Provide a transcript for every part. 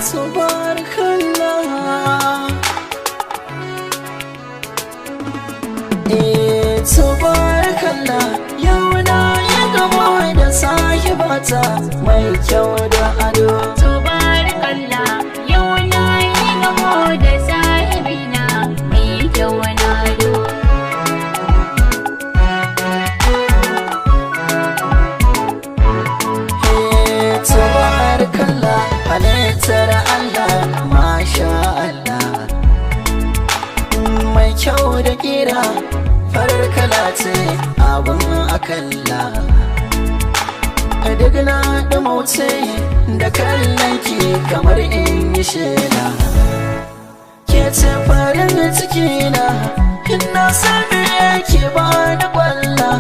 Tabarakallah. Eh, tabarakallah. Yau na yi gamo da sahibata mai kyau da ado. Tubarakallah, yau na yi gamo da sahibina mai kyau na ado. Eh, tabarakallah, halittar Allah, masha Allah. Mai kyau da kira, farar kala ce abin akalla. Duk na ɗumauce da kallon ki kamar in yi shela. Ke ce farin ciki na, in na sami ke ba da kwalla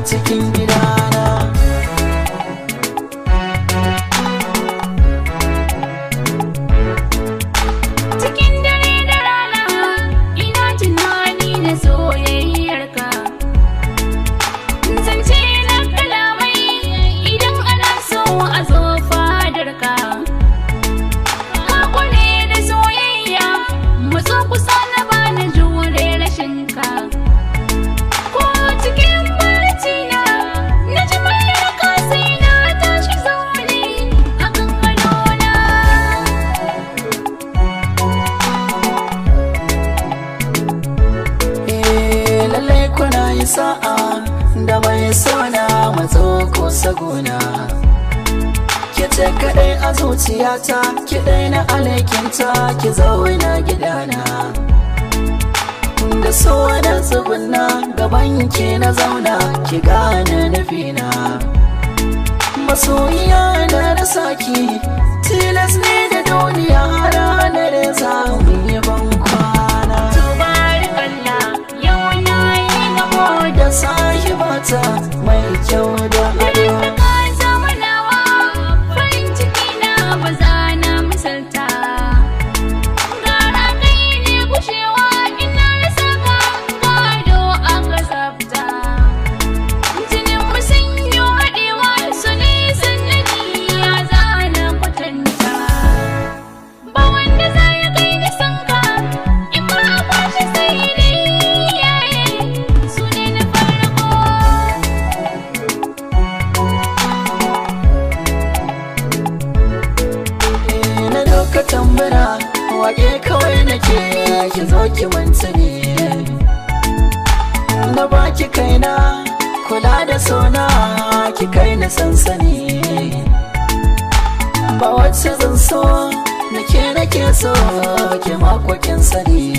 cikin gidana. Cikin dare da rana, ina tunani da soyayyarka. Zance na kalamai idan ana so a zo fadarka. Ka kone da soyayya, matso kusa na bani jure rashinka. Ko cikin barci na, na ji muryarka sai na tashi zaune a kan gadona. Eh, lallai kuna yi sa'a da mai sona matso ko sagona. Ke ce kaɗai a zuciyata, ki na alaikinta, ki zauna gidana. Da so da tsuguna gaban ki na zauna, ki gane nufina. Masoyiya na rasa ki, tilas ne da duniya ranar za mu yi ban kwana. Tubarakallah, yau na yi gamo da Da sahibata mai kyau da ado. da ka zama nawa, farin ciki na ba za na misalta. Gara kai ne gushewa ina rasa ka gado aka tsafta. Jinin mu sun yi haɗewa su ne sannadi ya za na kwatanta. Ba wanda za ya kai ni son ka, in ma a kwashe sai dai iyaye su ne na farko. Eh, na doka tambara wake kawai nake ki zo ki mantani. Na baki kaina kula da sona ki kai na sansani. Ba wacce zan so nake nake so ki makwakin sani.